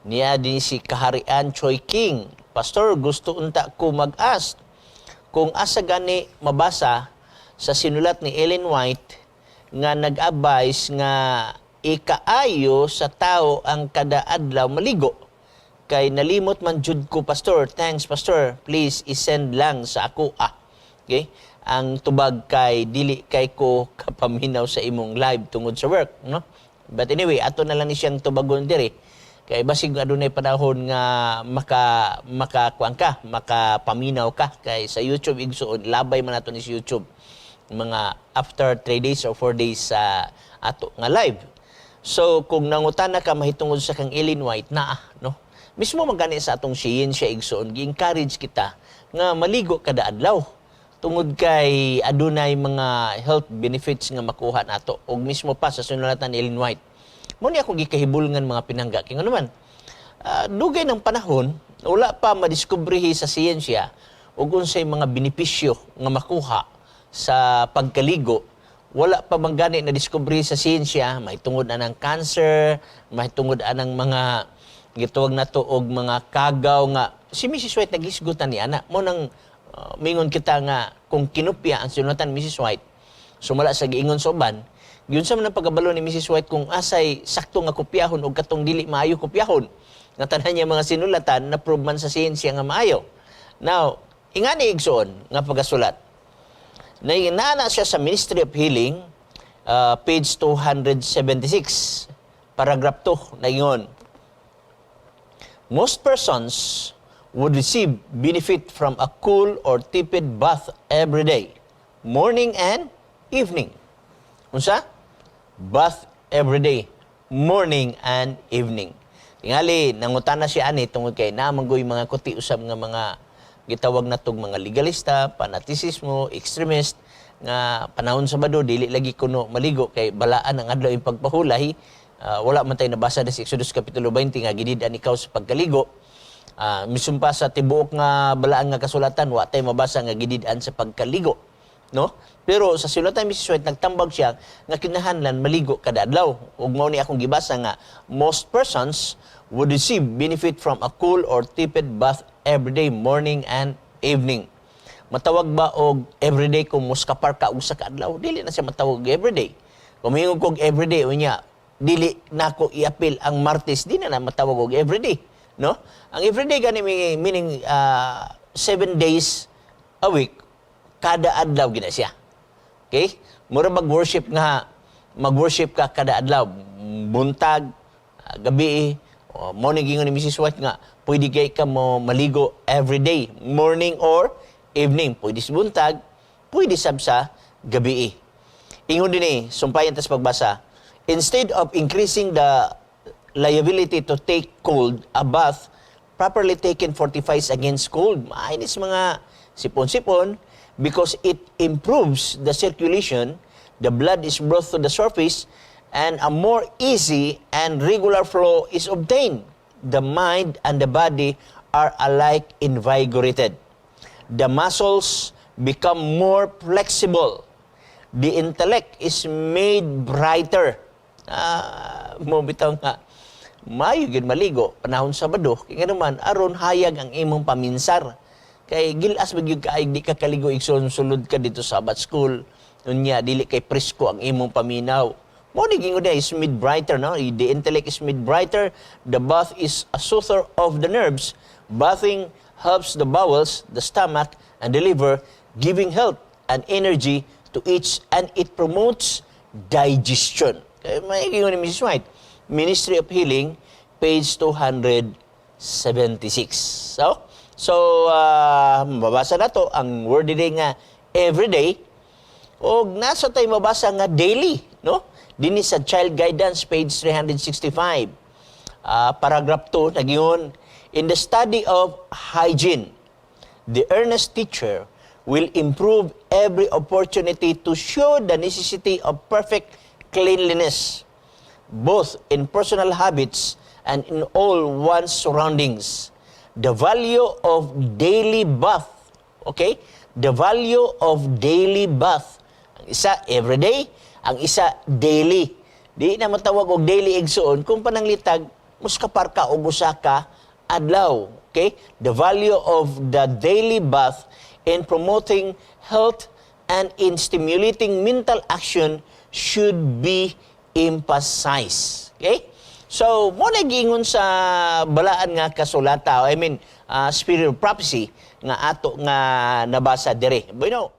Niya din si Kaharian Choi King. "Pastor, gusto unta ko mag-ask kung asa gani mabasa sa sinulat ni Ellen White nga nag-advise nga ikaayo sa tao ang kada adlaw maligo. Kay nalimot man jud ko, Pastor. Thanks, Pastor. Please isend lang sa ako ah." Okay? Ang tubag kay dili kay ko kapaminaw sa imong live tungod sa work, no? But anyway, ato na lang ni siyang tubagon diri. Kay basig adunay panahon nga maka makakuan ka, makapaminaw ka kay sa YouTube, igsuon, labay man nato ni sa YouTube mga after 3 days or 4 days sa ato nga live. So kung nangutana ka mahitungod sa kang Ellen White naa, no? Mismo man gani sa atong siyensya, igsuon, gi-encourage kita nga maligo kada adlaw tungod kay adunay mga health benefits nga makuha nato ug mismo pa sa sinulatan ni Ellen White. Mao ni akong gikahibulngan, mga pinangga. Kay ngano man, dugay ng panahon, wala pa madiskubrihi sa siyensya ug unsay mga benepisyo nga makuha sa pagkaligo. Wala pa man gani na diskubre sa siyensya mahitungod anang cancer, mahitungod anang mga gitawag nato og mga kagaw nga si Mrs. White nagisgutan ni ana mo nang mingon kita nga kung kinopya ang sinulatan ni Mrs. White sumala sa giingon sa uban, giunsa man ang pagkabalo ni Mrs. White kung asay sakto nga kopyahon o katong dili maayo kopyahon nga tanan niya mga sinulatan na prove man sa siyensya nga maayo? Now, ingani, igsuon, nga pagasulat na naa siya sa Ministry of Healing, page 276, paragraph 2, naingon, "Most persons would receive benefit from a cool or tepid bath every day, morning and evening." Unsa? Bath every day, morning and evening. Tingali, nangutana siya ani tungod kay naa man goy mga kuti usab nga mga gitawag natog mga legalista, fanatisismo, extremist, nga panahon Sabado dili lagi kuno maligo kay balaan ang adlaw yung pagpahulay. Wala man tayo nabasa sa Exodus Kapitulo 20 nga gidid-an ikaw sa pagkaligo. Bisan pa sa tibuok nga balaan nga kasulatan, wa tay mabasa nga gidid-an sa pagkaligo, no? Pero sa sulatan ni Mrs. White, nagtambag siya nga kinahanglan maligo kada adlaw. Ug mao ni akong gibasa nga most persons would receive benefit from a cool or tepid bath every day, morning and evening. Matawag ba og everyday kung muskapar ka usa ka adlaw? Dili na siya matawag og everyday. Kung moingon kog everyday, unya dili nako iapil ang Martes, di na na matawag og everyday, no? Ang everyday gani meaning 7 days a week, kada adlaw gina siya. Okay? Mura mag-worship nga mag-worship ka kada adlaw, buntag, gabi. O, mao ni gingon ni Mrs. White nga pwede kay ka mo maligo every day, morning or evening. Pwede sa buntag, pwede sab sa gabi. Ingon din eh, sumpayan tas pagbasa. "Instead of increasing the liability to take cold, a bath properly taken fortifies against cold." Maayo ni sa mga sipon-sipon because it improves the circulation, the blood is brought to the surface, and a more easy and regular flow is obtained. The mind and the body are alike invigorated. The muscles become more flexible. The intellect is made brighter. Mo bitaw nga maayo gyud maligo panahon Sabado kay ngano man aron hayag ang imong paminsar. Kay gilas ba gyud kaayog di ka kaligo, igsoon, sulod ka dito sa Sabbath school, unya dili kay presko ang imong paminaw. Mo ni gingon is made brighter, no? The intellect is made brighter. The bath is a soother of the nerves. Bathing helps the bowels, the stomach, and the liver, giving health and energy to each, and it promotes digestion. Kaya may gingon ni Mrs. White. Ministry of Healing, page 276. So, mabasa na to ang word day nga everyday o nasa tayo mabasa nga daily, no? Dinhi sa Child Guidance, page 365. Paragraph 2, nagingon, "In the study of hygiene, the earnest teacher will improve every opportunity to show the necessity of perfect cleanliness, both in personal habits and in all one's surroundings. The value of daily bath," okay? The value of daily bath. Ang isa, everyday. Ang isa, daily. Di na matawag og daily, igsuon, kung pananglitag, Muskapar ka og usa ka adlaw. Okay? The value of the daily bath in promoting health and in stimulating mental action should be emphasized. Okay? So, mao na giingon sa balaan nga kasulata, I mean, spirit of prophecy nga ato nga nabasa dire. Bueno,